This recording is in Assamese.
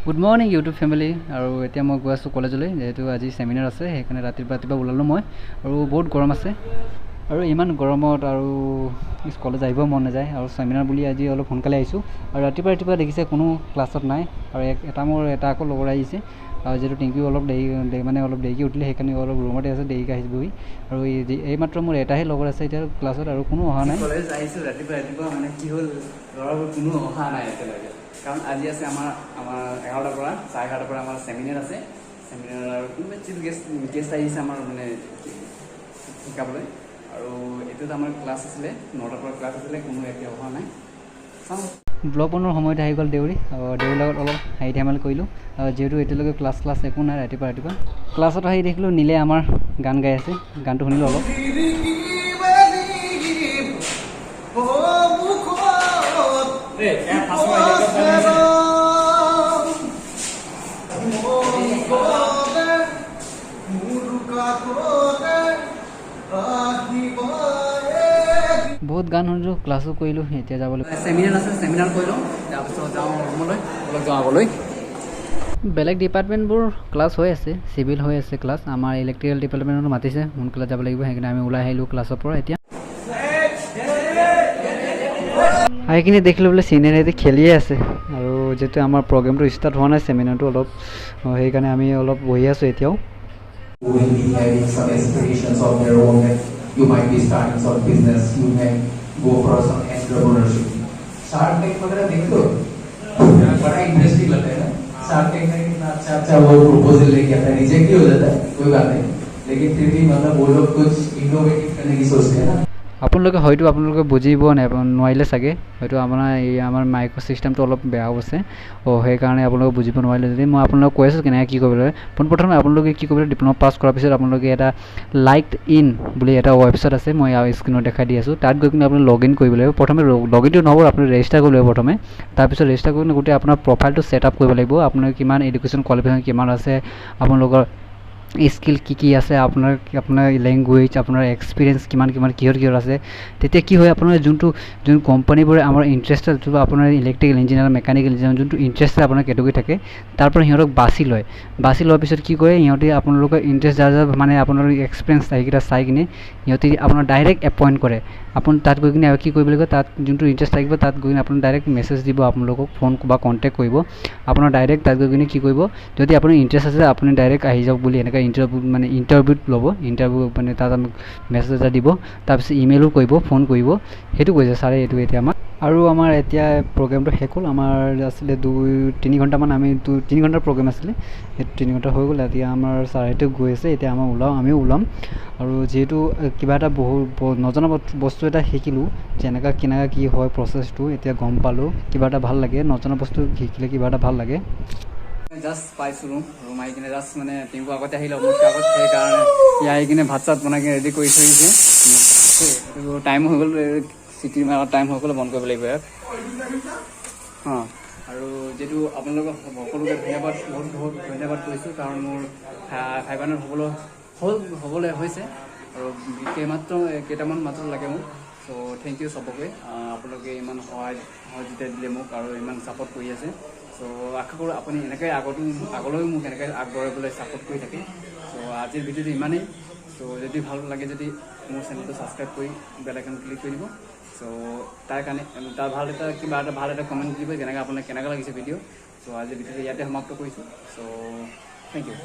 Good morning YouTube family. আৰু এতিয়া মই গৈ আছোঁ কলেজলৈ, যিহেতু আজি ছেমিনাৰ আছে, সেইকাৰণে ৰাতিপুৱা ৰাতিপুৱা ওলালোঁ মই। আৰু বহুত গৰম আছে আৰু ইমান গৰমত আৰু কলেজ আহিব মন নাযায়। আৰু ছেমিনাৰ বুলি আজি অলপ সোনকালে আহিছোঁ। আৰু ৰাতিপুৱা ৰাতিপুৱা দেখিছে কোনো ক্লাছত নাই। আৰু এটা মোৰ এটা আকৌ লগৰ আহিছে। আৰু যিহেতু টিংকিও অলপ দেৰি মানে অলপ দেৰিকৈ উঠিলে, সেইকাৰণে অলপ ৰুমতে আছে, দেৰিকৈ আহিবহি। আৰু এইমাত্ৰ মোৰ এটাহে লগৰ আছে এতিয়া ক্লাছত, আৰু কোনো অহা নাই। কলেজ আহিছোঁ ৰাতিপুৱা ৰাতিপুৱা, মানে কি হ'ল, ল'ৰাবোৰ কোনো অহা নাই এতিয়ালৈকে। কাৰণ আজি আছে আমাৰ আমাৰ 11টাৰ পৰা 11:30ৰ পৰা আমাৰ ছেমিনাৰ আছে। ছেমিনাৰ আৰু কোনোবা চিফ গেষ্ট আহিছে আমাৰ মানে শিকাবলৈ। আৰু এইটোত আমাৰ ক্লাছ আছিলে, 9টাৰ পৰা ক্লাছ আছিলে, কোনো এতিয়া অহা নাই। চাওঁ। ব্লগ বনোৱাৰ সময়ত আহি গ'ল দেউৰী। দেউৰীৰ লগত অলপ হাঁহি ধেমালি কৰিলোঁ। যিহেতু এতিয়ালৈকে ক্লাছ ক্লাছ একো নাই, ৰাতিপুৱা ৰাতিপুৱা ক্লাছত আহি দেখিলোঁ নীলে আমাৰ গান গাই আছে। গানটো শুনিলোঁ অলপ। বহুত গান শুনিলোঁ, ক্লাছো কৰিলোঁ। এতিয়া যাবলৈ ছেমিনাৰ আছে, ছেমিনাৰ কৰি লওঁ, তাৰপিছত যাওঁ ৰুমলৈ, অলপ যাওঁ আগলৈ। বেলেগ ডিপাৰ্টমেণ্টবোৰ ক্লাছ হৈ আছে, চিভিল হৈ আছে ক্লাছ। আমাৰ ইলেক্ট্ৰিকেল ডিপাৰ্টমেণ্টত মাতিছে, সোনকালে যাব লাগিব, সেইকাৰণে আমি ওলাই আহিলোঁ ক্লাছৰ পৰা। এতিয়া আহি কিনে দেখিলোঁ বোলে চিনিয়ৰ এতিয়া খেলিয়ে আছে। আৰু যিহেতু আমাৰ প্ৰগ্ৰেমটো ষ্টাৰ্ট হোৱা নাই, ছেমিনাৰটো অলপ, সেইকাৰণে আমি অলপ বহি আছোঁ এতিয়াও। Will be having some aspirations of their own, that you might be starting some business, you may go for some entrepreneurship. Shark Tank वगैरह देखते हो? बड़ा इंटरेस्टिंग लगता है ना। शार्क टैंक में कितना अच्छा अच्छा वो प्रपोजल लेके आता है, रिजेक्ट ही हो जाता है, कोई बात नहीं, लेकिन फिर भी मतलब वो लोग कुछ इनोवेटिव करने की सोचते हैं ना। আপোনালোকে হয়তো আপোনালোকে বুজিব নোৱাৰিলে চাগে, হয়তো আপোনাৰ এই আমাৰ মাইক্ৰ' ছিষ্টেমটো অলপ বেয়া আছে, সেইকাৰণে আপোনালোকে বুজিব নোৱাৰিলে। যদি মই আপোনালোকক কৈ আছোঁ কেনেকৈ কি কৰিব লাগে, পোনপ্ৰথমে আপোনালোকে কি কৰিব লাগে, ডিপ্ল'মা পাছ কৰাৰ পিছত আপোনালোকে এটা লাইক ইন বুলি এটা ৱেবছাইট আছে, মই ইয়াৰ স্ক্ৰীণত দেখাই দি আছোঁ। তাত গৈ কিনে আপুনি লগ ইন কৰিব লাগিব। প্ৰথমে লগ ইনটো নহ'ব, আপুনি ৰেজিষ্টাৰ কৰিব লাগিব প্ৰথমে। তাৰপিছত ৰেজিষ্টাৰ কৰি কিনে গোটেই আপোনাৰ প্ৰফাইলটো ছেট আপ কৰিব লাগিব। আপোনাৰ কিমান এডুকেশ্যন কোৱালিফিকেশ্যন কিমান আছে, আপোনালোকৰ স্কিল কি কি আছে, আপোনাৰ লেংগুৱেজ, আপোনাৰ এক্সপিৰিয়েঞ্চ কিমান কিমান কিহত কিহত আছে। তেতিয়া কি হয়, আপোনাৰ যোন কোম্পানীবোৰে আমাৰ ইণ্টাৰেষ্টেড, যোনটো আপোনাৰ ইলেক্ট্ৰিকেল ইঞ্জিনিয়াৰ, মেকানিকেল ইঞ্জিনিয়াৰ যোনটো ইণ্টাৰেষ্টেড আপোনাৰ কেটেগৰী থাকে, তাৰ পৰা সিহঁতক বাছি লয়। বাছি লোৱাৰ পিছত কি কৰে, সিহঁতে আপোনালোকৰ ইণ্টাৰেষ্ট যাৰ যাৰ মানে আপোনালোকৰ এক্সপিৰিয়েঞ্চ সেইকেইটা চাই কিনে সিহঁতে আপোনাৰ ডাইৰেক্ট এপইণ্ট কৰে। আপুনি তাত গৈ কিনে আৰু কি কৰিব লাগিব, তাত যোনটো ইণ্টাৰেষ্ট থাকিব তাত গৈ কিনে আপুনি ডাইৰেক্ট মেছেজ দিব, আপোনালোকক ফোন বা কণ্টেক্ট কৰিব। আপোনাৰ ডাইৰেক্ট তাত গৈ কিনে কি কৰিব, যদি আপোনাৰ ইণ্টাৰেষ্ট আছে আপুনি ডাইৰেক্ট আহি যাওক বুলি এনেকৈ ইণ্টাৰভিউ মানে ইণ্টাৰভিউত ল'ব। ইণ্টাৰভিউ মানে তাত আমাক মেছেজ এটা দিব, তাৰপিছত ইমেইলো কৰিব, ফোন কৰিব। সেইটো কৈছে ছাৰে এইটো এতিয়া আমাক। আৰু আমাৰ এতিয়া প্ৰগ্ৰেমটো শেষ হ'ল। আমাৰ আছিলে 2-3 ঘণ্টামান, আমি 2-3 ঘণ্টাৰ প্ৰগ্ৰেম আছিলে, সেইটো 3 ঘণ্টা হৈ গ'ল। এতিয়া আমাৰ ছাৰেতো গৈ আছে, এতিয়া আমাৰ ওলাওঁ, আমিও ওলাম। আৰু যিহেতু কিবা এটা বহু নজনা বস্তু এটা শিকিলোঁ, যেনেকুৱা কেনেকুৱা কি হয় প্ৰচেছটো এতিয়া গম পালোঁ, কিবা এটা ভাল লাগে। নজনা বস্তু শিকিলে কিবা এটা ভাল লাগে। জাষ্ট পাইছোঁ ৰুম আহি কিনে জাষ্ট মানে টিংকু আগতে আহিলে মোতকৈ আগত, সেইকাৰণে সি আহি কিনে ভাত চাত বনাই কিনে ৰেডি কৰি থৈ দিছে। টাইম হৈ গ'ল, চিটি মাৰা টাইম হৈ গ'ল, বন্ধ কৰিব লাগিব ইয়াত। অঁ, আৰু যিহেতু আপোনালোকক সকলোকে ধন্যবাদ, বহুত বহুত ধন্যবাদ কৰিছোঁ, কাৰণ মোৰ 500 হ'বলৈ হ'ল, হ'বলৈ হৈছে আৰু কেইমাত্ৰ কেইটামান মাত্ৰ লাগে মোক। চ' thank U চবকে, আপোনালোকে ইমান সহায় সহযোগিতা দিলে মোক আৰু ইমান ছাপৰ্ট কৰি আছে। চ' আশা কৰোঁ আপুনি এনেকৈ আগলৈও মোক এনেকৈ আগবঢ়াবলৈ ছাপৰ্ট কৰি থাকে। চ' আজিৰ ভিডিঅ'টো ইমানেই। চ' যদি ভাল লাগে যদি মোৰ চেনেলটো ছাবস্ক্ৰাইব কৰি বেল আইকন ক্লিক কৰি দিব। চ' তাৰ কাৰণে তাৰ ভাল এটা কিবা এটা ভাল এটা কমেণ্ট দিব, যেনেকৈ আপোনাক কেনেকুৱা লাগিছে ভিডিঅ'। চ' আজিৰ ভিডিঅ'টো ইয়াতে সমাপ্ত কৰিছোঁ। So thank you.